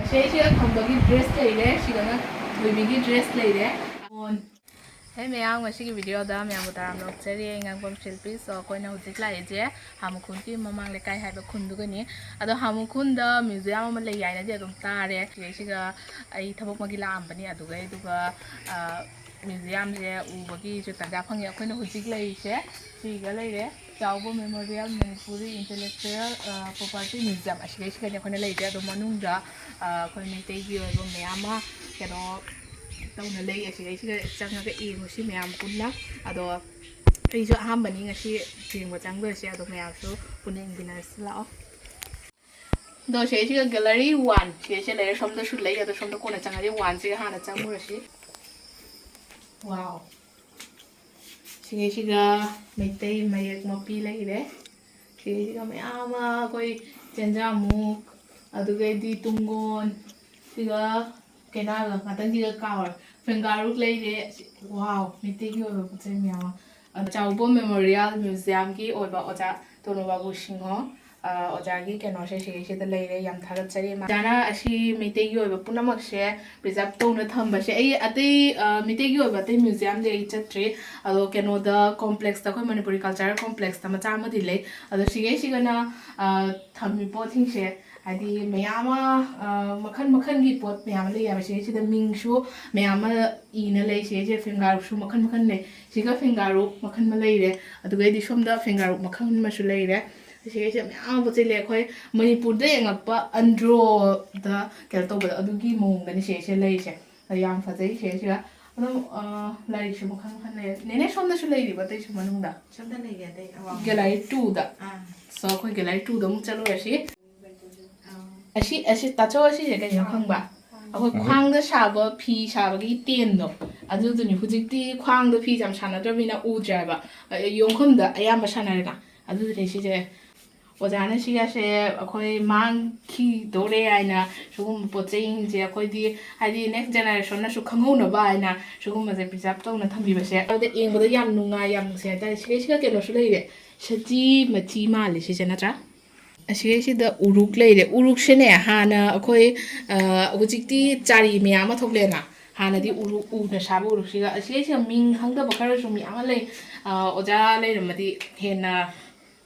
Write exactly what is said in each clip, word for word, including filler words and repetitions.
ꯁꯤꯗꯩꯁꯤꯗ ꯈꯝꯕꯒꯤ ꯗ꯭ꯔꯦꯁ ꯂꯩꯔꯦ, ꯁꯤꯗꯅ ꯊꯣꯏꯕꯤꯒꯤ ꯗ꯭ꯔꯦꯁ ꯂꯩꯔꯦ꯫ ꯍꯦ ꯃꯌꯥꯝ, ꯉꯁꯤꯒꯤ ꯚꯤꯗꯤꯑꯣꯗ ꯃꯌꯥꯝꯕꯨ ꯇꯔꯥꯝꯅ ꯑꯣꯛꯆꯔꯤ꯫ ꯑꯩ ꯉꯥꯡꯐꯝ ꯁꯤꯜꯄꯤ꯫ So, ꯑꯩꯈꯣꯏꯅ ꯍꯧꯖꯤꯛ ꯂꯥꯛꯏꯁꯦ ꯍꯥꯃꯨꯈꯨꯟꯒꯤ ꯃꯃꯥꯡ ꯂꯩꯀꯥꯏ ꯍꯥꯏꯕ ꯈꯨꯟꯗꯨꯒꯅꯤ꯫ ꯑꯗꯣ ꯍꯥꯃꯨꯈꯨꯟꯗ ꯃ꯭ꯌꯨꯖꯤꯌꯝ ꯑꯃ ꯂꯩ ꯍꯥꯏꯅꯗꯤ ꯑꯗꯨꯝ ꯇꯥꯔꯦ꯫ ꯁꯤꯗꯩꯁꯤꯗ ꯑꯩ ꯊꯕꯛ ꯑꯃꯒꯤ ꯂꯥꯛꯑꯝꯕꯅꯤ꯫ ꯑꯗꯨꯒ ꯑꯗꯨꯒ, ꯑ, ꯃ꯭ꯌꯨꯖꯤꯌꯝꯁꯦ ꯎꯕꯒꯤꯁꯨ ꯇꯟꯖꯥ ꯐꯪꯉꯦ꯫ ꯑꯩꯈꯣꯏꯅ ꯍꯧꯖꯤꯛ ꯂꯩꯔꯤꯁꯦ ꯁꯤꯒ ꯂꯩꯔꯦ, ꯆꯥꯎꯕ ꯃꯦꯃꯣꯔꯤꯌꯦꯜ ꯃꯅꯤꯄꯨꯔꯤ ꯏꯟꯇꯦꯂꯦꯛꯆꯨꯋꯦꯜ, ꯑ, ꯄ꯭ꯔꯣꯄꯔꯇꯤ ꯃ꯭ꯌꯨꯖꯤꯌꯝ, ꯑꯁꯤꯗꯩꯁꯤꯗꯅꯦ ꯑꯩꯈꯣꯏꯅ ꯂꯩꯔꯤꯁꯦ꯫ ꯑꯗꯣ ꯃꯅꯨꯡꯗ, ꯑ, ꯑꯩꯈꯣꯏ ꯃꯩꯇꯩꯒꯤ ꯑꯣꯏꯕ ꯃꯌꯥꯝ ꯑꯃ ꯀꯩꯅꯣ ꯇꯧꯅ ꯂꯩ꯫ ꯑꯁꯤꯗꯩꯁꯤꯗ ꯆꯪꯉꯒ ꯌꯦꯡꯉꯨꯁꯤ ꯃꯌꯥꯝ ꯄꯨꯟꯅ꯫ ꯑꯗꯣ ꯑꯩꯁꯨ ꯑꯍꯥꯟꯕꯅꯤ ꯉꯁꯤ ꯌꯦꯡꯕ ꯆꯪꯗꯣꯏꯁꯦ꯫ ꯑꯗꯣ ꯃꯌꯥꯝꯁꯨ ꯄꯨꯟꯅ ꯌꯦꯡꯃꯤꯟꯅꯔꯁꯤ ꯂꯥꯛꯑꯣ꯫ ꯑꯗꯣ ꯁꯤꯗꯩꯁꯤꯒ gallery one, ꯁꯤꯗꯩꯁꯤꯗ ꯂꯩꯔꯦ꯫ ꯁꯣꯝꯗꯁꯨ ꯂꯩ, ꯑꯗꯣ ꯁꯣꯝꯗ ꯀꯣꯟꯅ ꯆꯪꯉꯁꯤ꯫ Oneꯁꯤꯒ ꯍꯥꯟꯅ ꯆꯪꯉꯨꯔꯁꯤ꯫ Wow! ꯁꯤꯗꯩꯁꯤꯒ ꯃꯩꯇꯩ ꯃꯌꯦꯛ ꯃꯄꯤ ꯂꯩꯔꯦ꯫ ꯁꯤꯗꯩꯁꯤꯒ ꯃꯌꯥꯝ ꯑꯃ ꯑꯩꯈꯣꯏ ꯆꯦꯟꯖꯥꯃꯨꯛ, ꯑꯗꯨꯗꯩꯗꯤ ꯇꯨꯡꯒꯣꯟ, ꯁꯤꯒ ꯀꯩꯅꯥꯒ ꯉꯥꯛꯇꯪꯁꯤꯒ ꯀꯥꯎꯔꯦ꯫ ꯐꯦꯡꯒꯥꯔꯨꯛ ꯂꯩꯔꯦ꯫ ꯁꯤ, wow! ꯃꯩꯇꯩꯒꯤ ꯑꯣꯏꯕ ꯄꯣꯠ ꯆꯩ ꯃꯌꯥꯝ ꯑꯃ꯫ ꯑꯗ ꯆꯥꯎꯕ ꯃꯦꯃꯣꯔꯤꯌꯦꯜ ꯃ꯭ꯌꯨꯖꯤꯌꯝꯒꯤ ꯑꯣꯏꯕ ꯑꯣꯖꯥ ꯇꯣꯅꯨ ꯕꯥꯕꯨ ꯁꯤꯡꯍ, ꯑ, ꯑꯣꯖꯥꯒꯤ ꯀꯩꯅꯣꯁꯦ ꯁꯤꯒꯩꯁꯤꯗ ꯂꯩꯔꯦ꯫ ꯌꯥꯝ ꯊꯥꯒꯠꯆꯔꯤ꯫ ꯑꯣꯖꯥꯅ ꯑꯁꯤ ꯃꯩꯇꯩꯒꯤ ꯑꯣꯏꯕ ꯄꯨꯝꯅꯃꯛꯁꯦ preserve ꯇꯧꯅ ꯊꯝꯕꯁꯦ꯫ ꯑꯩ ꯑꯇꯩ, ꯑ, ꯃꯩꯇꯩꯒꯤ ꯑꯣꯏꯕ ꯑꯇꯩ ꯃ꯭ꯌꯨꯖꯤꯌꯝꯗꯤ ꯑꯩ ꯆꯠꯇ꯭ꯔꯤ꯫ ꯑꯗꯣ ꯀꯩꯅꯣꯗ, complexꯇ, ꯑꯩꯈꯣꯏ ꯃꯅꯤꯄꯨꯔꯤ cultural complexꯇ ꯃꯆꯥ ꯑꯃꯗꯤ ꯂꯩ꯫ ꯑꯗꯣ ꯁꯤꯒꯩꯁꯤꯒꯅ, ꯑ, ꯊꯝꯃꯤ ꯄꯣꯠꯁꯤꯡꯁꯦ, ꯍꯥꯏꯗꯤ ꯃꯌꯥꯝ ꯑꯃ, ꯑ, ꯃꯈꯜ ꯃꯈꯜꯒꯤ ꯄꯣꯠ ꯃꯌꯥꯝ ꯑꯃ ꯂꯩ ꯍꯥꯏꯕ꯫ ꯁꯤꯒꯩꯁꯤꯗ ꯃꯤꯡꯁꯨ ꯃꯌꯥꯝ ꯑꯃ ꯏꯅ ꯂꯩ꯫ ꯁꯤꯒꯩꯁꯤꯗ ꯐꯦꯡꯒꯥꯔꯨꯛꯁꯨ ꯃꯈꯜ ꯃꯈꯜ ꯂꯩ꯫ ꯁꯤꯒ ꯐꯦꯡꯒꯥꯔꯨꯛ ꯃꯈꯜ ꯑꯃ ꯂꯩꯔꯦ꯫ ꯑꯗꯨꯒꯩꯗꯤ ꯁꯣꯝꯗ ꯐꯦꯡꯒꯥꯔꯨꯛ ꯃꯈꯜ ꯑꯃꯁꯨ ꯂꯩꯔꯦ꯫ ꯁꯤꯒꯩꯁꯤꯗ ꯃꯌꯥꯝ ꯑꯃ ꯄꯣꯠ ꯆꯩ ꯂꯩ꯫ ꯑꯩꯈꯣꯏ ꯃꯅꯤꯄꯨꯔꯗ ꯌꯦꯡꯉꯛꯄ ꯑꯟꯗ꯭ꯔꯣꯗ ꯀꯩꯅꯣ ꯇꯧꯕꯗꯣ, ꯑꯗꯨꯒꯤ ꯃꯑꯣꯡꯗꯅꯤ ꯁꯤꯒꯩꯁꯤꯗ ꯂꯩꯔꯤꯁꯦ꯫ ꯑꯗꯣ ꯌꯥꯝ ꯐꯖꯩ ꯁꯤꯒꯩꯁꯤꯒ꯫ ꯑꯗꯨꯝ, ꯑ, ꯂꯥꯏꯔꯤꯛꯁꯨ ꯃꯈꯜ ꯃꯈꯜ ꯂꯩꯔꯦ꯫ ꯅꯦꯅꯦ, ꯁꯣꯝꯗꯁꯨ ꯂꯩꯔꯤꯕ ꯑꯇꯩꯁꯨ ꯃꯅꯨꯡꯗ? ꯁꯣꯝꯗ ꯂꯩꯔꯤ ꯑꯇꯩ ꯑꯋꯥꯡꯕ꯫ Gallery twoꯗ꯫ ꯑꯥ꯫ So, ꯑꯩꯈꯣꯏ gallery twoꯗ ꯑꯃꯨꯛ ꯆꯠꯂꯨꯔꯁꯤ꯫ ꯑꯥ꯫ ꯑꯁꯤ, ꯑꯁꯤ, ꯇꯥꯆꯧ, ꯑꯁꯤꯁꯦ ꯀꯩꯅꯣ ꯈꯪꯕ? ꯑꯩꯈꯣꯏ ꯈ꯭ꯋꯥꯡꯗ ꯁꯥꯕ, ꯐꯤ ꯁꯥꯕꯒꯤ ꯇꯦꯟꯗꯣ, ꯑꯗꯨꯗꯨꯅꯤ꯫ ꯍꯧꯖꯤꯛꯇꯤ ꯈ꯭ꯋꯥꯡꯗ ꯐꯤꯁꯦ ꯌꯥꯝ ꯁꯥꯟꯅꯗ꯭ꯔꯕꯅꯤꯅ ꯎꯗ꯭ꯔꯦ ꯍꯥꯏꯕ꯫ ꯑ, ꯌꯣꯡꯈꯝꯗ ꯑꯌꯥꯝꯕ ꯁꯥꯟꯅꯔꯦꯅ꯫ ꯑꯗꯨꯗꯨꯅꯦ ꯁꯤꯁꯦ꯫ ꯑꯣꯖꯥꯅ ꯁꯤꯒꯁꯦ ꯑꯩꯈꯣꯏ ꯃꯥꯡꯈꯤꯗꯣꯔꯦ ꯍꯥꯏꯅ ꯁꯤꯒꯨꯝꯕ ꯄꯣꯠ ꯆꯩꯁꯤꯡꯁꯦ ꯑꯩꯈꯣꯏꯗꯤ, ꯍꯥꯏꯗꯤ, next generationꯅꯁꯨ ꯈꯪꯍꯧꯅꯕ ꯍꯥꯏꯅ ꯁꯤꯒꯨꯝꯕꯁꯦ preserve ꯇꯧꯅ ꯊꯝꯕꯤꯕꯁꯦ꯫ ꯑꯗꯨꯗ ꯌꯦꯡꯕꯗ ꯌꯥꯝ ꯅꯨꯡꯉꯥꯏ, ꯌꯥꯝ ꯅꯨꯡꯁꯤ ꯍꯥꯏꯇꯥꯔꯦ꯫ ꯁꯤꯒꯩꯁꯤꯒ ꯀꯩꯅꯣꯁꯨ ꯂꯩꯔꯦ, ꯁꯖꯤ ꯃꯊꯤ ꯃꯥꯜꯂꯦ ꯁꯤꯁꯦ, ꯅꯠꯇ꯭ꯔꯥ? ꯑꯁꯤꯒꯩꯁꯤꯗ ꯎꯔꯨꯛ ꯂꯩꯔꯦ꯫ ꯎꯔꯨꯛꯁꯤꯅꯦ, ꯍꯥꯟꯅ ꯑꯩꯈꯣꯏ, ꯑ, ꯍꯧꯖꯤꯛꯇꯤ ꯆꯥꯔꯤ ꯃꯌꯥꯝ ꯑꯃ ꯊꯣꯛꯂꯦꯅ, ꯍꯥꯟꯅꯗꯤ ꯎꯔꯨꯛ, ꯎꯅ ꯁꯥꯕ ꯎꯔꯨꯛꯁꯤꯒ, ꯑꯁꯤꯒꯩꯁꯤꯒ ꯃꯤꯡ ꯈꯪꯗꯕ ꯈꯔꯁꯨ ꯃꯌꯥꯝ ꯑꯃ ꯂꯩ꯫ ꯑ, ꯑꯣꯖꯥ ꯂꯩꯔꯝꯃꯗꯤ ꯍꯦꯟꯅ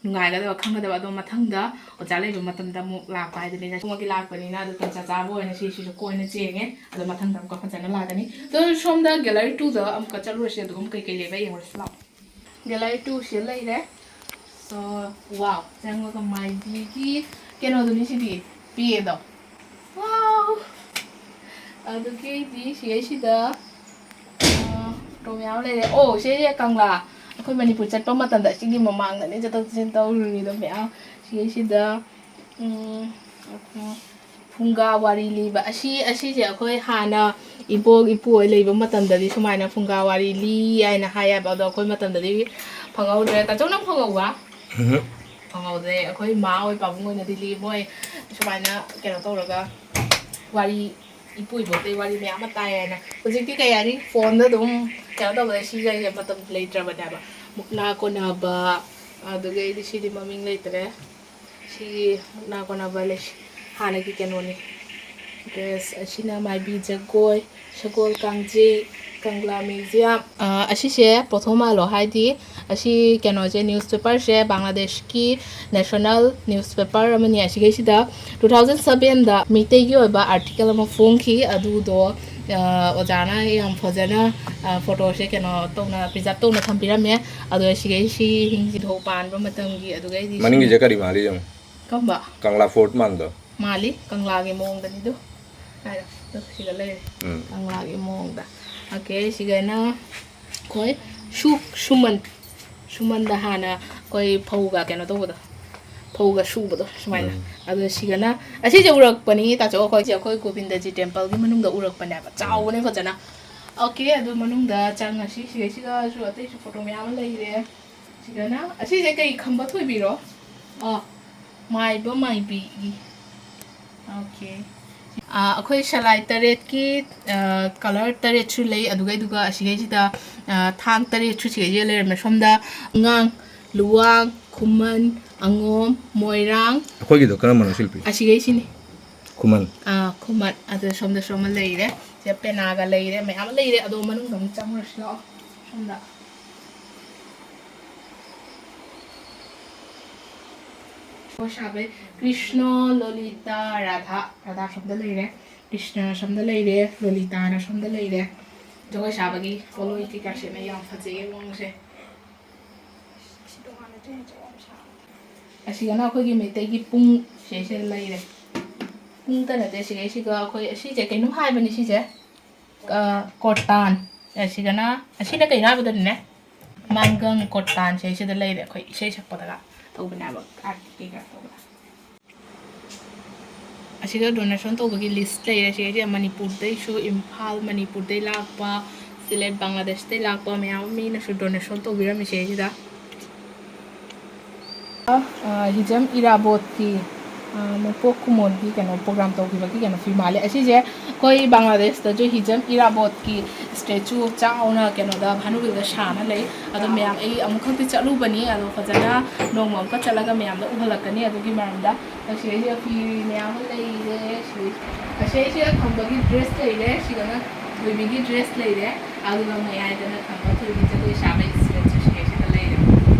ꯅꯨꯡꯉꯥꯏꯒꯗꯕ, ꯈꯪꯒꯗꯕ꯫ ꯑꯗꯣ ꯃꯊꯪꯗ ꯑꯣꯖꯥ ꯂꯩꯕ ꯃꯇꯝꯗ ꯑꯃꯨꯛ ꯂꯥꯛꯄ ꯍꯥꯏꯗꯨꯅꯤ꯫ ꯉꯁꯤꯃꯛꯀꯤ ꯂꯥꯛꯄꯅꯤꯅ ꯑꯗꯨ ꯇꯟꯖꯥ ꯆꯥꯕ ꯑꯣꯏꯅ ꯁꯤꯁꯤꯁꯨ ꯀꯣꯏꯅ ꯆꯦꯡꯉꯦ꯫ ꯑꯗꯣ ꯃꯊꯪꯗ ꯑꯃꯨꯛꯀ ꯐꯖꯅ ꯂꯥꯛꯀꯅꯤ꯫ ꯑꯗꯣ ꯁꯣꯝꯗ gallery two ꯗ ꯑꯃꯨꯛꯀ ꯆꯠꯂꯨꯔꯁꯤ, ꯑꯗꯨꯒ ꯀꯩꯀꯩ ꯂꯩꯕ ꯌꯦꯡꯉꯨꯔꯁꯤ ꯂꯥꯛꯑꯣ꯫ Gallery two ꯁꯤꯗ ꯂꯩꯔꯦ꯫ So, wow, ꯆꯪꯉꯒ ꯃꯥꯏꯕꯤꯒꯤ ꯀꯩꯅꯣꯗꯨꯅꯤ ꯁꯤꯗꯤ, ꯄꯤꯌꯦꯗꯣ꯫ Wow! ꯑꯗꯨꯒꯤꯗꯤ ꯁꯤꯒꯩꯁꯤꯗ, ꯑ, ꯐꯣꯇꯣ ꯃꯌꯥꯝ ꯂꯩꯔꯦ꯫ ꯑꯣ, ꯁꯤꯁꯦ ꯀꯪꯂꯥ꯫ ꯑꯩꯈꯣꯏ ꯃꯅꯤꯄꯨꯔ ꯆꯠꯄ ꯃꯇꯝꯗ ꯑꯁꯤꯒꯤ ꯃꯃꯥꯡꯗꯅꯦ ꯆꯠꯊꯣꯛ ꯆꯠꯁꯤꯟ ꯇꯧꯔꯨꯔꯤꯗꯣ ꯃꯌꯥꯝ꯫ ꯁꯤꯒꯩꯁꯤꯗ, ꯎꯝ, ꯐꯨꯡꯒꯥ ꯋꯥꯔꯤ ꯂꯤꯕ꯫ ꯑꯁꯤ, ꯑꯁꯤꯁꯦ ꯑꯩꯈꯣꯏ ꯍꯥꯟꯅ ꯏꯕꯣꯛ ꯏꯄꯨ ꯍꯣꯏ ꯂꯩꯕ ꯃꯇꯝꯗꯗꯤ ꯁꯨꯃꯥꯏꯅ ꯐꯨꯡꯒꯥ ꯋꯥꯔꯤ ꯂꯤ ꯍꯥꯏꯅ ꯍꯥꯏꯌꯦꯕ꯫ ꯑꯗꯣ ꯑꯩꯈꯣꯏ ꯃꯇꯝꯗꯗꯤ ꯐꯪꯍꯧꯗ꯭ꯔꯦ꯫ ꯇꯥꯆꯧ, ꯅꯪ ꯐꯪꯍꯧꯕ꯭ꯔꯥ? ꯎꯝꯍꯨꯝ꯫ ꯐꯪꯍꯧꯗ꯭ꯔꯦ꯫ ꯑꯩꯈꯣꯏ ꯃꯥ ꯍꯣꯏ ꯄꯥꯕꯨꯡ ꯍꯣꯏꯅꯗꯤ ꯂꯤ, ꯃꯣꯏ ꯁꯨꯃꯥꯏꯅ ꯀꯩꯅꯣ ꯇꯧꯔꯒ ꯋꯥꯔꯤ, ꯏꯄꯨ ꯏꯕꯣꯛꯇꯩ ꯋꯥꯔꯤ ꯃꯌꯥꯝ ꯑꯃ ꯇꯥꯏ ꯍꯥꯏꯅ꯫ ꯍꯧꯖꯤꯛꯇꯤ ꯀꯩ ꯍꯥꯏꯅꯤ, ꯐꯣꯟꯗ ꯑꯗꯨꯝ ꯀꯩꯅꯣ ꯇꯧꯕꯗ ꯁꯤꯒ ꯃꯇꯝ ꯂꯩꯇ꯭ꯔꯕꯅꯦꯕ꯫ ꯃꯨꯛꯅꯥ ꯀꯣꯟꯅꯕ, ꯑꯗꯨꯗꯒꯤꯗꯤ ꯁꯤꯗꯤ ꯃꯃꯤꯡ ꯂꯩꯇ꯭ꯔꯦ꯫ ꯁꯤꯒꯤ ꯃꯨꯛꯅꯥ ꯀꯣꯟꯅꯕ ꯂꯩ-, ꯍꯥꯟꯅꯒꯤ ꯀꯩꯅꯣꯅꯤ꯫ Dress ꯑꯁꯤꯅ ꯃꯥꯏꯕꯤ ꯖꯒꯣꯏ, ꯁꯒꯣꯜ ꯀꯥꯡꯖꯩ, ꯀꯪꯂꯥ museum꯫ ꯑ, ꯑꯁꯤꯁꯦ ꯄꯣꯊꯣꯃꯥꯂꯣ ꯍꯥꯏꯗꯤ, ꯑꯁꯤ ꯀꯩꯅꯣꯁꯦ, newspaperꯁꯦ ꯕꯪꯒ꯭ꯂꯥꯗꯦꯁꯀꯤ national newspaper ꯑꯃꯅꯤ꯫ ꯑꯁꯤꯒꯩꯁꯤꯗ two thousand sevenꯗ ꯃꯩꯇꯩꯒꯤ ꯑꯣꯏꯕ article ꯑꯃ ꯐꯣꯡꯈꯤ꯫ ꯑꯗꯨꯗꯣ, ꯑ, ꯑꯣꯖꯥꯅ ꯌꯥꯝ ꯐꯖꯅ, ꯑ, photoꯁꯦ ꯀꯩꯅꯣ ꯇꯧꯅ, preserve ꯇꯧꯅ ꯊꯝꯕꯤꯔꯝꯃꯦ꯫ ꯑꯗꯣ ꯁꯤꯒꯩ ꯁꯤ ꯍꯤꯡ ꯆꯤꯊꯣꯛ ꯄꯥꯟꯕ ꯃꯇꯝꯒꯤ, ꯑꯗꯨꯒꯩꯗꯤ ꯁꯤ ꯃꯅꯤꯡꯒꯤꯁꯦ ꯀꯔꯤ ꯃꯥꯜꯂꯤ ꯌꯦꯡꯉꯨ꯫ ꯀꯝꯕ? ꯀꯪꯂꯥ fort ꯃꯥꯟꯕꯗꯣ꯫ ꯃꯥꯜꯂꯤ, ꯀꯪꯂꯥꯒꯤ ꯃꯑꯣꯡꯗꯅꯤꯗꯣ꯫ ꯍꯥꯏꯔꯣ, ꯑꯗꯣ ꯁꯤꯒ ꯂꯩꯔꯦ꯫ ꯎꯝ꯫ ꯀꯪꯂꯥꯒꯤ ꯃꯑꯣꯡꯗ꯫ Okay, ꯁꯤꯒꯅ ꯑꯩꯈꯣꯏ ꯁꯨ-, ꯁꯨꯃꯟ꯫ ꯁꯨꯃꯟꯗ ꯍꯥꯟꯅ ꯑꯩꯈꯣꯏ ꯐꯧꯒ ꯀꯩꯅꯣ ꯇꯧꯕꯗꯣ꯫ ꯐꯧꯒ ꯁꯨꯕꯗꯣ, ꯁꯨꯃꯥꯏꯅ꯫ ꯎꯝ꯫ ꯑꯗꯣ ꯁꯤꯒꯅ, ꯑꯁꯤꯁꯦ ꯎꯔꯛꯄꯅꯤ, ꯇꯥꯆꯧ, ꯑꯩꯈꯣꯏꯁꯦ ꯑꯩꯈꯣꯏ ꯒꯣꯕꯤꯟꯗꯖꯤ templeꯒꯤ ꯃꯅꯨꯡꯗ ꯎꯔꯛꯄꯅꯦꯕ꯫ ꯆꯥꯎꯕꯅꯦ ꯐꯖꯅ꯫ Okay, ꯑꯗꯨ ꯃꯅꯨꯡꯗ ꯆꯪꯉꯁꯤ꯫ ꯁꯤꯒꯩꯁꯤꯒꯁꯨ ꯑꯇꯩꯁꯨ photo ꯃꯌꯥꯝ ꯑꯃ ꯂꯩꯔꯦ꯫ ꯁꯤꯗꯅ ꯑꯁꯤꯁꯦ ꯀꯩ ꯈꯝꯕ ꯊꯣꯏꯕꯤꯔꯣ? ꯑꯣ, ꯃꯥꯏꯕ ꯃꯥꯏꯕꯤꯒꯤ꯫ Okay꯫ ꯑꯥ, ꯑꯩꯈꯣꯏ ꯁꯂꯥꯏ ꯇꯔꯦꯠꯀꯤ, ꯑꯥ, colour ꯇꯔꯦꯠꯁꯨ ꯂꯩ꯫ ꯑꯗꯨꯒ, ꯑꯗꯨꯒ ꯑꯁꯤꯒꯩꯁꯤꯗ, ꯑꯥ, ꯊꯥꯡ ꯇꯔꯦꯠꯁꯨ ꯁꯤꯒꯩꯁꯤꯗ ꯂꯩꯔꯝꯃꯦ꯫ ꯁꯣꯝꯗ ꯑꯉꯥꯡ, ꯂꯨꯋꯥꯡ, ꯈꯨꯃꯟ, ꯑꯉꯣꯝ, ꯃꯣꯏꯔꯥꯡ꯫ ꯑꯩꯈꯣꯏꯒꯤꯗꯣ ꯀꯔꯝꯕꯅꯣ, ꯁꯤꯜꯄꯤ? ꯑꯁꯤꯈꯩꯁꯤꯅꯤ꯫ ꯈꯨꯃꯟ꯫ ꯑꯥ, ꯈꯨꯃꯟ꯫ ꯑꯗꯨ ꯁꯣꯝꯗꯁꯨ ꯑꯃ ꯂꯩꯔꯦ꯫ ꯁꯤꯗ ꯄꯦꯅꯥꯒ ꯂꯩꯔꯦ, ꯃꯌꯥꯝ ꯑꯃ ꯂꯩꯔꯦ꯫ ꯑꯗꯣ ꯃꯅꯨꯡꯗ ꯑꯃꯨꯛ ꯆꯪꯉꯨꯔꯁꯤ ꯂꯥꯛꯑꯣ꯫ ꯁꯣꯝꯗ꯫ ꯖꯒꯣꯏ ꯁꯥꯕꯩ ꯀ꯭ꯔꯤꯁꯅ, ꯂꯣꯂꯤꯇꯥ, ꯔꯥꯙꯥ꯫ ꯔꯥꯙꯥ ꯁꯣꯝꯗ ꯂꯩꯔꯦ, ꯀ꯭ꯔꯤꯁꯅ ꯁꯣꯝꯗ ꯂꯩꯔꯦ, ꯂꯣꯂꯤꯇꯥꯅ ꯁꯣꯝꯗ ꯂꯩꯔꯦ꯫ ꯖꯒꯣꯏ ꯁꯥꯕꯒꯤ ꯄꯣꯠꯂꯣꯏ ꯀꯩꯀꯥ ꯁꯦꯠꯅ ꯌꯥꯝ ꯐꯖꯩꯌꯦ ꯃꯑꯣꯡꯁꯦ꯫ ꯑꯁꯤꯒꯅ ꯑꯩꯈꯣꯏꯒꯤ ꯃꯩꯇꯩꯒꯤ ꯄꯨꯡ ꯁꯤꯁꯦ ꯂꯩꯔꯦ꯫ ꯄꯨꯡꯇ ꯅꯠꯇꯦ, ꯁꯤꯒꯩꯁꯤꯒ ꯑꯩꯈꯣꯏ ꯑꯁꯤꯁꯦ ꯀꯩꯅꯣꯝ ꯍꯥꯏꯕꯅꯤ ꯁꯤꯁꯦ꯫ ꯑ, ꯀꯣꯔꯇꯥꯟ꯫ ꯑꯁꯤꯒꯅ, ꯑꯁꯤꯅ ꯀꯩꯅꯣ ꯍꯥꯏꯕꯗꯅꯦ, ꯃꯥꯡꯒꯪ ꯀꯣꯔꯇꯥꯟ ꯁꯤꯁꯤꯗ ꯂꯩꯔꯦ꯫ ꯑꯩꯈꯣꯏ ꯏꯁꯩ ꯁꯛꯄꯗꯒ ꯇꯧꯕꯅꯦꯕ, ꯑꯥꯔꯠ ꯀꯩꯀꯥ ꯇꯧꯕꯗ꯫ ꯑꯁꯤꯗ ꯗꯣꯅꯦꯁꯟ ꯇꯧꯕꯒꯤ ꯂꯤꯁ ꯂꯩꯔꯦ꯫ ꯁꯤꯁꯦ ꯃꯅꯤꯄꯨꯔꯗꯩꯁꯨ, ꯏꯝꯐꯥꯜ, ꯃꯅꯤꯄꯨꯔꯗꯩ ꯂꯥꯛꯄ, ꯁꯤꯂꯦꯠ, ꯕꯪꯒ꯭ꯂꯥꯗꯦꯁꯇꯩ ꯂꯥꯛꯄ ꯃꯌꯥꯝ ꯑꯃ ꯃꯤꯅꯁꯨ ꯗꯣꯅꯦꯁꯟ ꯇꯧꯕꯤꯔꯝꯃꯤ ꯁꯤꯁꯤꯗ꯫ ꯑ, ꯍꯤꯖꯝ ꯏꯔꯥꯕꯣꯠꯀꯤ, ꯑ, ꯃꯄꯣꯛ ꯀꯨꯝꯑꯣꯟꯒꯤ ꯀꯩꯅꯣ ꯄ꯭ꯔꯣꯒ꯭ꯔꯥꯝ ꯇꯧꯈꯤꯕꯒꯤ ꯀꯩꯅꯣ ꯐꯤ ꯃꯥꯜꯂꯦ꯫ ꯑꯁꯤꯁꯦ ꯑꯩꯈꯣꯏ ꯕꯪꯒ꯭ꯂꯥꯗꯦꯁꯇꯁꯨ ꯍꯤꯖꯝ ꯏꯔꯥꯕꯣꯠꯀꯤ ꯁ꯭ꯇꯦꯆꯨ ꯆꯥꯎꯅ ꯀꯩꯅꯣꯗ ꯚꯥꯅꯨꯒꯤꯗ ꯁꯥꯅ ꯂꯩ꯫ ꯑꯗꯣ ꯃꯌꯥꯝ, ꯑꯩ ꯑꯃꯨꯛꯈꯛꯇꯤ ꯆꯠꯂꯨꯕꯅꯤ, ꯑꯗꯣ ꯐꯖꯅ ꯅꯣꯡꯃ ꯑꯃꯨꯛꯀ ꯆꯠꯂꯒ ꯃꯌꯥꯝꯗ ꯎꯍꯜꯂꯛꯀꯅꯤ ꯑꯗꯨꯒꯤ ꯃꯔꯝꯗ꯫ ꯑꯁꯤꯗꯩꯁꯤꯗ ꯐꯤ ꯃꯌꯥꯝ ꯑꯃ ꯂꯩꯔꯦ꯫ ꯁꯤ-, ꯑꯁꯤꯗꯩꯁꯤꯗ ꯈꯝꯕꯒꯤ ꯗ꯭ꯔꯦꯁ ꯂꯩꯔꯦ꯫ ꯁꯤꯗꯅ ꯊꯣꯏꯕꯤꯒꯤ ꯗ꯭ꯔꯦꯁ ꯂꯩꯔꯦ꯫ ꯑꯗꯨꯒ ꯃꯌꯥꯏꯗꯅ ꯈꯝꯕ ꯊꯣꯏꯕꯤ ꯖꯒꯣꯏ ꯁꯥꯕꯒꯤ ꯁꯦꯠꯁꯨ ꯁꯤꯗꯩꯁꯤꯗ ꯂꯩꯔꯦ꯫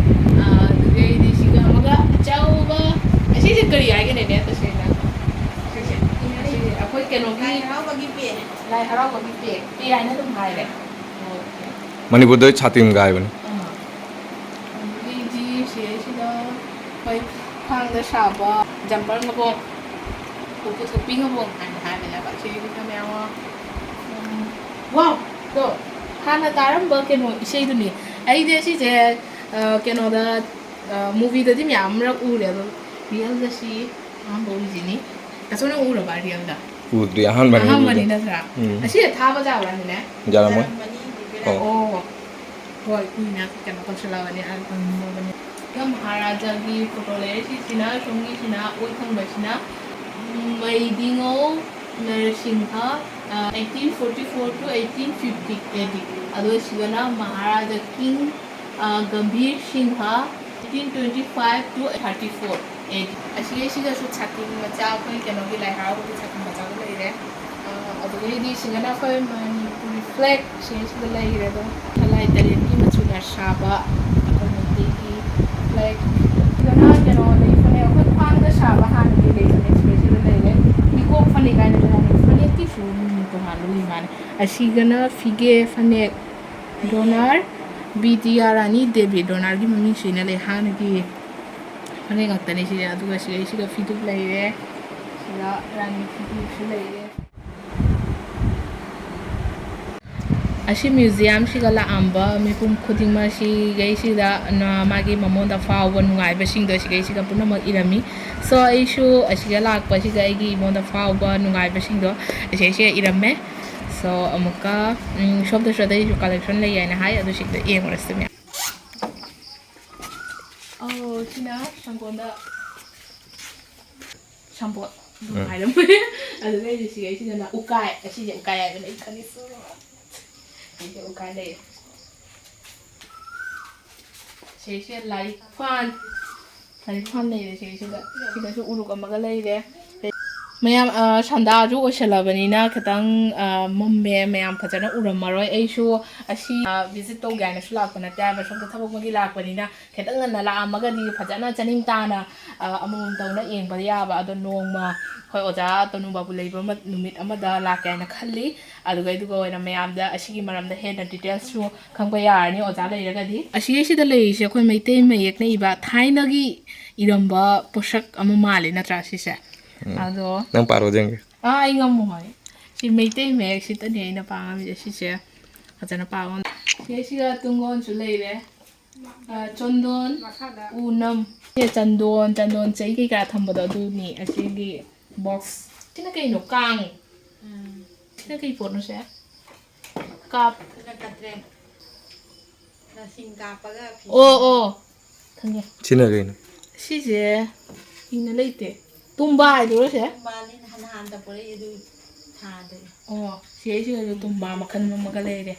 ꯑꯥ, ꯑꯗꯨꯗꯩꯗꯤ ꯁꯤꯒ ꯑꯃꯒ ꯑꯆꯧꯕ, ꯑꯁꯤꯁꯦ ꯀꯔꯤ ꯍꯥꯏꯒꯅꯤ, ꯅꯦ, ꯇꯁꯦꯡꯅ? ꯁꯤꯁꯦ, ꯑꯁꯤ ꯑꯩꯈꯣꯏ ꯀꯩꯅꯣꯒꯤ ꯂꯥꯏ ꯍꯔꯥꯎꯕꯒꯤ ꯄꯦ꯫ ꯂꯥꯏ ꯍꯔꯥꯎꯕꯒꯤ ꯄꯦ, ꯄꯦ ꯍꯥꯏꯅ ꯑꯗꯨꯝ ꯍꯥꯏꯔꯦ꯫ ꯑꯣꯀꯦ꯫ ꯃꯅꯤꯄꯨꯔꯗ ꯁꯥꯇꯤꯟꯒ ꯍꯥꯏꯕꯅꯤ꯫ ꯑꯥ꯫ ꯑꯗꯨꯗꯒꯤꯗꯤ ꯁꯤꯗꯩꯁꯤꯗ ꯑꯩꯈꯣꯏ ꯈ꯭ꯋꯥꯡꯗ ꯁꯥꯕ ꯖꯝꯄꯔ ꯉꯕꯣꯛ, ꯄꯨꯊꯣꯛꯄꯤ ꯉꯕꯣꯛ ꯍꯥꯏꯅ ꯍꯥꯏꯕꯅꯦꯕ꯫ ꯁꯤꯒꯤꯁꯤꯅ ꯃꯌꯥꯝ ꯑꯃ, ꯎꯝ, ꯋꯥꯎ! ꯗꯣ ꯍꯥꯟꯅ ꯇꯥꯔꯝꯕ ꯀꯩꯅꯣ ꯏꯁꯩꯗꯨꯅꯤ꯫ ꯑꯩꯗꯤ ꯑꯁꯤꯁꯦ, ꯑ, ꯀꯩꯅꯣꯗ, ꯑ, ꯃꯨꯚꯤꯗꯗꯤ ꯃꯌꯥꯝ ꯑꯃꯔꯛ ꯎꯔꯦ, ꯑꯗꯣ ꯔꯤꯌꯦꯜꯗ ꯁꯤ ꯑꯍꯥꯟꯕ ꯎꯔꯤꯁꯤꯅꯤ꯫ ꯑꯁꯣꯝꯅ ꯎꯔꯕ ꯔꯤꯌꯦꯜꯗ? ꯎꯗ꯭ꯔꯤ, ꯑꯍꯥꯟꯕꯅꯤ ꯑꯍꯥꯟꯕꯅꯤ ꯎꯗ꯭ꯔꯤ꯫ ꯅꯠꯇ꯭ꯔꯥ? ꯎꯝ꯫ ꯑꯁꯤꯗ ꯊꯥꯕ ꯌꯥꯕ꯭ꯔꯥꯅꯦ? ꯌꯥꯔꯝꯃꯣꯏ꯫ ꯑꯣ꯫ ꯑꯣ꯫ ꯍꯣꯏ, ꯀꯨꯏꯅ ꯀꯩꯅꯣ ꯇꯧꯁꯜꯂꯛꯑꯕꯅꯤ, ꯑ, ꯎꯝ, ꯃꯍꯥꯔꯥꯖꯥꯒꯤ ꯐꯣꯇꯣ ꯂꯩꯔꯦ꯫ ꯁꯤꯁꯤꯅ, ꯁꯣꯝꯒꯤꯁꯤꯅ, ꯑꯣꯏ ꯊꯪꯕꯁꯤꯅ, ꯎꯝ, ꯃꯩꯗꯤꯉꯧ ꯅꯔꯁꯤꯡꯍ, ꯑ, eighteen forty-four to eighteen fifty A D꯫ ꯑꯗꯣ ꯁꯤꯗꯅ ꯃꯍꯥꯔꯥꯖꯥ ꯀꯤꯡ, ꯑ, Gambhir Singh, Eighteen twenty five to thirty four A D꯫ ꯑꯁꯤꯒꯩꯁꯤꯗꯁꯨ ꯁꯥꯇꯤꯟ ꯃꯆꯥ, ꯑꯩꯈꯣꯏ ꯀꯩꯅꯣꯒꯤ ꯂꯥꯏ ꯍꯔꯥꯎꯕꯒꯤ ꯁꯥꯇꯤꯟ ꯃꯆꯥꯗꯣ ꯂꯩꯔꯦ꯫ ꯑ, ꯑꯗꯨꯗꯩꯗꯤ ꯁꯤꯗꯅ ꯑꯩꯈꯣꯏ ꯃꯅꯤꯄꯨꯔꯤ flag ꯁꯤꯗꯩꯁꯤꯗ ꯂꯩꯔꯦ꯫ ꯑꯗꯨꯝ ꯁꯂꯥꯏ ꯇꯔꯦꯠꯀꯤ ꯃꯆꯨꯅ ꯁꯥꯕ ꯑꯩꯈꯣꯏ ꯃꯩꯇꯩꯒꯤ flag꯫ ꯁꯤꯗꯅ ꯀꯩꯅꯣ ꯂꯩꯕꯅꯦ, ꯑꯩꯈꯣꯏ ꯈ꯭ꯋꯥꯡꯗ ꯁꯥꯕ ꯍꯥꯟꯅꯒꯤ ꯂꯩꯕꯅꯦ, ꯁꯤꯗꯩꯁꯤꯗ ꯂꯩꯔꯦ꯫ ꯍꯤꯒꯣꯛ ꯐꯅꯦꯛ ꯍꯥꯏꯅ ꯂꯩ꯫ ꯐꯅꯦꯛꯀꯤꯁꯨ ꯃꯤꯡ ꯇꯣꯉꯥꯟꯕ ꯂꯩ ꯃꯥꯜꯂꯦ꯫ ꯑꯁꯤꯒꯅ ꯐꯤꯒꯦ ꯐꯅꯦꯛ꯫ ꯗꯣꯅꯔ ꯕꯤꯗ꯭ꯌꯥꯔꯥꯅꯤ ꯗꯦꯕꯤ, ꯗꯣꯅꯔꯒꯤ ꯃꯃꯤꯡ ꯁꯤꯅ ꯂꯩ꯫ ꯍꯥꯟꯅꯒꯤ ꯐꯅꯦꯛ ꯉꯥꯛꯇꯅꯤ ꯁꯤꯁꯦ꯫ ꯑꯗꯨꯒ ꯁꯤꯗꯩꯁꯤꯗ ꯐꯤꯗꯨꯛ ꯂꯩꯔꯦ, ꯁꯤꯗ ꯔꯥꯅꯤ ꯐꯤꯗꯨꯛꯁꯨ ꯂꯩꯔꯦ꯫ ꯑꯁꯤ ꯃ꯭ꯌꯨꯖꯤꯌꯝꯁꯤꯒ ꯂꯥꯛꯑꯝꯕ ꯃꯤꯄꯨꯝ ꯈꯨꯗꯤꯡꯃꯛ ꯁꯤꯒꯩꯁꯤꯗ ꯅ-, ꯃꯥꯒꯤ ꯃꯉꯣꯟꯗ ꯐꯥꯎꯕ ꯅꯨꯡꯉꯥꯏꯕꯁꯤꯡꯗꯣ ꯁꯤꯒꯩꯁꯤꯗ ꯄꯨꯝꯅꯃꯛ ꯏꯔꯝꯃꯤ꯫ So, ꯑꯩꯁꯨ ꯑꯁꯤꯗ ꯂꯥꯛꯄꯁꯤꯗ ꯑꯩꯒꯤ ꯃꯉꯣꯟꯗ ꯐꯥꯎꯕ ꯅꯨꯡꯉꯥꯏꯕꯁꯤꯡꯗꯣ ꯑꯁꯤꯗꯩꯁꯤꯗ ꯏꯔꯝꯃꯦ꯫ So, ꯑꯃꯨꯛꯀ, ꯎꯝ, ꯁꯣꯝꯗꯁꯨ ꯑꯇꯩꯁꯨ collection ꯂꯩ ꯍꯥꯏꯅ ꯍꯥꯏ, ꯑꯗꯨ ꯁꯤꯗ ꯌꯦꯡꯉꯨꯔꯁꯤ ꯃꯌꯥꯝ꯫ ꯑꯧ, ꯁꯤꯅ ꯁꯪꯒꯣꯟꯗ ꯁꯝꯄꯣꯠ꯫ ꯎꯝ꯫ ꯍꯥꯏꯔꯝꯕꯅꯦ꯫ ꯑꯗꯨꯒ ꯑꯩꯁꯦ ꯁꯤꯒꯩꯁꯤꯗꯅ ꯎꯀꯥꯏ, ꯑꯁꯤꯁꯦ ꯎꯀꯥꯏ ꯍꯥꯏꯕꯅꯦ, ꯑꯩ ꯈꯪꯉꯦ꯫ ꯑꯩꯁꯦ ꯎꯀꯥꯏ ꯂꯩꯔꯦ꯫ ꯁꯤꯁꯦ ꯂꯥꯏꯔꯤꯛ ꯐꯥꯟ꯫ ꯂꯥꯏꯔꯤꯛ ꯐꯥꯟ ꯂꯩꯔꯦ ꯁꯤꯁꯤꯗ꯫ ꯁꯤꯗꯁꯨ ꯎꯔꯨꯛ ꯑꯃꯒ ꯂꯩꯔꯦ꯫ ꯃꯌꯥꯝ, ꯑ, ꯁꯟꯗꯥꯁꯨ ꯑꯣꯏꯁꯜꯂꯕꯅꯤꯅ ꯈꯤꯇꯪ, ꯑ, ꯃꯝꯃꯦ꯫ ꯃꯌꯥꯝ ꯐꯖꯅ ꯎꯔꯝꯃꯔꯣꯏ꯫ ꯑꯩꯁꯨ ꯑꯁꯤ, ꯑ, visit ꯇꯧꯒꯦ ꯍꯥꯏꯅꯁꯨ ꯂꯥꯛꯄ ꯅꯠꯇꯦ ꯍꯥꯏꯕ, ꯁꯣꯝꯗ ꯊꯕꯛ ꯑꯃꯒꯤ ꯂꯥꯛꯄꯅꯤꯅ ꯈꯤꯇꯪ ꯉꯟꯅ ꯂꯥꯛꯑꯝꯃꯒꯗꯤ ꯐꯖꯅ ꯆꯅꯤꯡ ꯇꯥꯅ, ꯑ, ꯑꯃꯃꯝ ꯇꯧꯅ ꯌꯦꯡꯕ ꯌꯥꯕ꯫ ꯑꯗꯣ ꯅꯣꯡꯃ ꯑꯩꯈꯣꯏ ꯑꯣꯖꯥ ꯇꯣꯅꯨ ꯕꯥꯕꯨ ꯂꯩꯕ ꯃ-, ꯅꯨꯃꯤꯠ ꯑꯃꯗ ꯂꯥꯛꯀꯦ ꯍꯥꯏꯅ ꯈꯜꯂꯤ꯫ ꯑꯗꯨꯒ ꯑꯗꯨꯒ ꯑꯣꯏꯅ ꯃꯌꯥꯝꯗ ꯑꯁꯤꯒꯤ ꯃꯔꯝꯗ ꯍꯦꯟꯅ details ꯁꯨ ꯈꯪꯕ ꯌꯥꯔꯅꯤ ꯑꯣꯖꯥ ꯂꯩꯔꯒꯗꯤ꯫ ꯑꯁꯤꯒꯤꯁꯤꯗ ꯂꯩꯔꯤꯁꯦ ꯑꯩꯈꯣꯏ ꯃꯩꯇꯩ ꯃꯌꯦꯛꯅ ꯏꯕ ꯊꯥꯏꯅꯒꯤ ꯏꯔꯝꯕ ꯄꯣꯠꯁꯛ ꯑꯃ ꯃꯥꯜꯂꯦ, ꯅꯠꯇ꯭ꯔꯥ ꯁꯤꯁꯦ? ꯎꯝ꯫ ꯑꯗꯣ ꯅꯪ ꯄꯥꯔꯣ ꯌꯦꯡꯒꯦ꯫ ꯑꯥ, ꯑꯩ ꯉꯝꯃꯣ ꯍꯣꯏ꯫ ꯁꯤ ꯃꯩꯇꯩ ꯃꯌꯦꯛꯁꯤꯗꯅꯦ ꯑꯩꯅ ꯄꯥ ꯉꯝꯃꯤꯁꯦ꯫ ꯁꯤꯁꯦ ꯐꯖꯅ ꯄꯥꯕ ꯉꯝꯗꯦ꯫ ꯁꯤꯁꯤꯒ ꯇꯨꯡꯒꯣꯟꯁꯨ ꯂꯩꯔꯦ꯫ ꯑ, ꯆꯟꯗꯣꯟ, ꯃꯈꯥꯗ ꯎꯅꯝ꯫ ꯁꯤ ꯆꯟꯗꯣꯟ, ꯆꯟꯗꯣꯟ ꯆꯩ ꯀꯩꯀꯥ ꯊꯝꯕꯗꯣ ꯑꯗꯨꯅꯤ꯫ ꯑꯁꯤꯒꯤ box꯫ ꯁꯤꯅ ꯀꯩꯅꯣ? ꯀꯥꯡ꯫ ꯎꯝ꯫ ꯁꯤꯅ ꯀꯩ ꯄꯣꯠꯅꯣ ꯁꯦ? ꯀꯥꯞ꯫ ꯁꯤꯅ ꯀꯇ꯭ꯔꯦ꯫ ꯂꯁꯤꯡ ꯀꯥꯞꯄꯒ ꯐꯤ ꯑꯣ, ꯁꯥꯕ꯫ ꯑꯣ꯫ ꯈꯪꯉꯦ꯫ ꯁꯤꯅ ꯀꯩꯅꯣ? ꯁꯤꯁꯦ ꯏꯅ ꯂꯩꯇꯦ꯫ ꯇꯨꯝꯕ ꯍꯥꯏꯗꯨꯔꯣ ꯁꯦ? ꯇꯨꯝꯕꯥꯅꯤ ꯅꯍꯥꯟ ꯅꯍꯥꯟꯗ ꯄꯨꯔꯛꯏ ꯑꯗꯨ ꯊꯥꯗꯣꯏꯅꯦ꯫ ꯑꯣ, ꯁꯤ ꯑꯩꯁꯤꯗꯁꯨ ꯇꯨꯝꯕꯥ ꯃꯈꯜ ꯑꯃꯒ ꯂꯩꯔꯦ꯫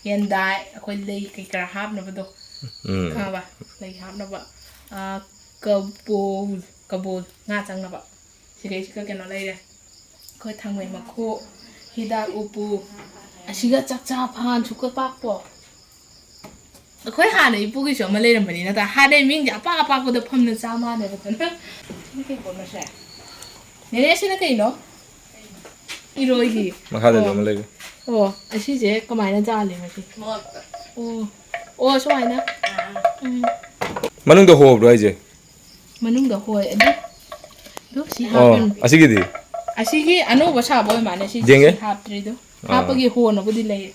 ꯌꯦꯟꯗꯥꯏ, ꯑꯩꯈꯣꯏ ꯂꯩ ꯀꯩꯀꯥ ꯍꯥꯞꯅꯕꯗꯣ꯫ ꯎꯝ꯫ ꯈꯪꯉꯕ? ꯂꯩ ꯍꯥꯞꯅꯕ꯫ ꯑꯥ, ꯀꯕꯣꯜ, ꯀꯕꯣꯜ, ꯉꯥ ꯆꯪꯅꯕ꯫ ꯁꯤꯗꯩꯁꯤꯒ ꯀꯩꯅꯣ ꯂꯩꯔꯦ꯫ ꯑꯩꯈꯣꯏ ꯊꯥꯡꯃꯩ ꯃꯈꯣꯛ, ꯍꯤꯗꯥꯛ ꯎꯄꯨ, ꯑꯁꯤꯒ ꯆꯥꯛꯆꯥ ꯐꯥꯟ ꯁꯨꯛꯄ ꯄꯥꯛꯄꯣ꯫ ꯑꯩꯈꯣꯏ ꯍꯥꯟꯅ ꯏꯄꯨꯒꯤꯁꯨ ꯑꯃ ꯂꯩꯔꯝꯕꯅꯤ ꯅꯠꯇ꯭ꯔꯥ? ꯍꯥꯟꯅꯩ ꯃꯤꯡꯁꯦ ꯑꯄꯥꯛ ꯑꯄꯥꯛꯄꯗ ꯐꯝꯅ ꯆꯥ ꯃꯥꯟꯅꯕꯗꯅ꯫ ꯁꯤ ꯀꯩ ꯄꯣꯠꯅꯣ ꯁꯦ? ꯅꯦꯅꯦ, ꯁꯤꯅ ꯀꯩꯅꯣ? ꯏꯔꯣꯏꯒꯤ꯫ ꯃꯈꯥꯗꯁꯨ ꯑꯣ꯫ ꯑꯃ ꯂꯩꯔꯤ꯫ ꯑꯣ, ꯑꯁꯤꯁꯦ ꯀꯃꯥꯏꯅ ꯆꯥꯜꯂꯤ ꯃꯁꯤ? ꯑꯣ꯫ ꯑꯣ, ꯁꯨꯃꯥꯏꯅ꯫ ꯎꯝ꯫ ꯃꯅꯨꯡꯗ ꯍꯣꯕ꯭ꯔꯣ ꯍꯥꯏꯁꯦ? ꯃꯅꯨꯡꯗ ꯍꯣꯏ꯫ ꯑꯗꯨ, ꯑꯗꯨ ꯁꯤ ꯑꯣ, ꯍꯥꯞꯄꯅꯤ꯫ ꯑꯁꯤꯒꯤꯗꯤ? ꯑꯁꯤꯒꯤ ꯑꯅꯧꯕ ꯁꯥꯕ ꯑꯣꯏ ꯃꯥꯜꯂꯦ꯫ ꯁꯤ, ꯌꯦꯡꯒꯦ꯫ ꯁꯤ ꯍꯥꯞꯇ꯭ꯔꯤꯗꯣ꯫ ꯑꯥ꯫ ꯍꯥꯞꯄꯒꯤ ꯍꯣꯅꯕꯨꯗꯤ ꯂꯩ꯫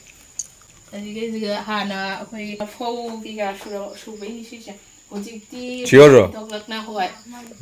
ꯑꯗꯨꯗꯒꯤ ꯍꯥꯟꯅ ꯑꯩꯈꯣꯏ ꯐꯧ ꯀꯩꯀꯥ ꯁꯨꯔ-, ꯁꯨꯕꯩꯅꯤ ꯁꯤꯁꯦ꯫ ꯍꯧꯖꯤꯛꯇꯤ ꯁꯤꯌꯣꯔꯔꯣ? ꯃꯦꯆꯤꯟ ꯊꯣꯛꯂꯛꯅ, ꯍꯣꯏ꯫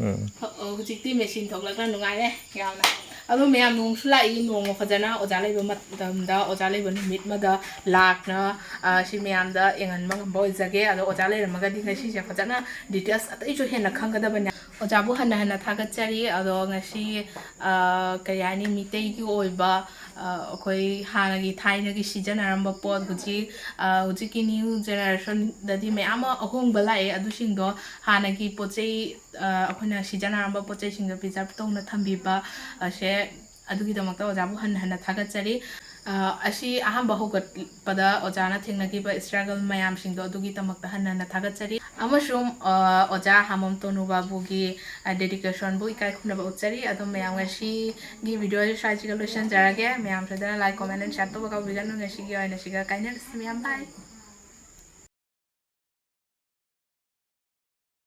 ꯎꯝ꯫ ꯍ-, ꯑ, ꯍꯧꯖꯤꯛꯇꯤ ꯃꯦꯆꯤꯟ ꯊꯣꯛꯂꯛꯅ ꯅꯨꯡꯉꯥꯏꯔꯦ ꯌꯥꯝꯅ꯫ ꯑꯗꯣ ꯃꯌꯥꯝ, ꯅꯣꯡꯁꯨ ꯂꯥꯛꯏ, ꯅꯣꯡꯃ ꯐꯖꯅ ꯑꯣꯖꯥ ꯂꯩꯕ ꯃꯇꯝꯗ, ꯑꯣꯖꯥ ꯂꯩꯕ ꯅꯨꯃꯤꯠ ꯑꯃꯗ ꯂꯥꯛꯅ, ꯑ, ꯁꯤ ꯃꯌꯥꯝꯗ ꯌꯦꯡꯍꯟꯕ ꯉꯝꯕ ꯑꯣꯏꯖꯒꯦ꯫ ꯑꯗꯣ ꯑꯣꯖꯥ ꯂꯩꯔꯝꯃꯒꯗꯤ ꯉꯁꯤꯁꯦ ꯐꯖꯅ details ꯑꯇꯩꯁꯨ ꯍꯦꯟꯅ ꯈꯪꯒꯗꯕꯅꯦ꯫ ꯑꯣꯖꯥꯕꯨ ꯍꯟꯅ ꯍꯟꯅ ꯊꯥꯒꯠꯆꯔꯤ꯫ ꯑꯗꯣ ꯉꯁꯤ, ꯑ, ꯀꯔꯤ ꯍꯥꯏꯅꯤ, ꯃꯤꯇꯩꯒꯤ ꯑꯣꯏꯕ, ꯑ, ꯑꯩꯈꯣꯏ ꯍꯥꯟꯅꯒꯤ ꯊꯥꯏꯅꯒꯤ ꯁꯤꯖꯤꯟꯅꯔꯝꯕ ꯄꯣꯠ, ꯍꯧꯖꯤꯛ, ꯑ, ꯍꯧꯖꯤꯛꯀꯤ new generationꯗꯗꯤ ꯃꯌꯥꯝ ꯑꯃ ꯑꯍꯣꯡꯕ ꯂꯥꯛꯑꯦ꯫ ꯑꯗꯨꯁꯤꯡꯗꯣ ꯍꯥꯟꯅꯒꯤ ꯄꯣꯠ ꯆꯩ, ꯑ, ꯑꯩꯈꯣꯏꯅ ꯁꯤꯖꯤꯟꯅꯔꯝꯕ ꯄꯣꯠ ꯆꯩꯁꯤꯡꯗꯣ preserve ꯇꯧꯅ ꯊꯝꯕꯤꯕ ꯑꯁꯦ, ꯑꯗꯨꯒꯤꯗꯃꯛꯇ ꯑꯣꯖꯥꯕꯨ ꯍꯟꯅ ꯍꯟꯅ ꯊꯥꯒꯠꯆꯔꯤ꯫ ꯑ, ꯑꯁꯤ ꯑꯍꯥꯟꯕ ꯍꯧꯒꯠꯄꯗ ꯑꯣꯖꯥꯅ ꯊꯦꯡꯅꯈꯤꯕ struggle ꯃꯌꯥꯝꯁꯤꯡꯗꯣ ꯑꯗꯨꯒꯤꯗꯃꯛꯇ ꯍꯟꯅ ꯍꯟꯅ ꯊꯥꯒꯠꯆꯔꯤ꯫ ꯑꯃꯁꯨꯡ, ꯑ, ꯑꯣꯖꯥ ꯍꯥꯃꯣꯝ ꯇꯣꯅꯨ ꯕꯥꯕꯨꯒꯤ, ꯑ, dedicationꯕꯨ ꯏꯀꯥꯏ ꯈꯨꯝꯅꯕ ꯎꯠꯆꯔꯤ꯫ ꯑꯗꯣ ꯃꯌꯥꯝ, ꯉꯁꯤꯒꯤ videoꯁꯦ ꯁ꯭ꯋꯥꯏꯁꯤꯒ ꯂꯣꯏꯁꯤꯟꯖꯔꯒꯦ꯫ ꯃꯌꯥꯝ ꯁꯣꯏꯗꯅ like, comment and share ꯇꯧꯕ ꯀꯥꯎꯕꯤꯒꯅꯨ꯫ ꯉꯁꯤꯒꯤ ꯑꯣꯏꯅ ꯁꯤꯒ ꯀꯥꯏꯅꯔꯁꯤ ꯃꯌꯥꯝ꯫ Bye꯫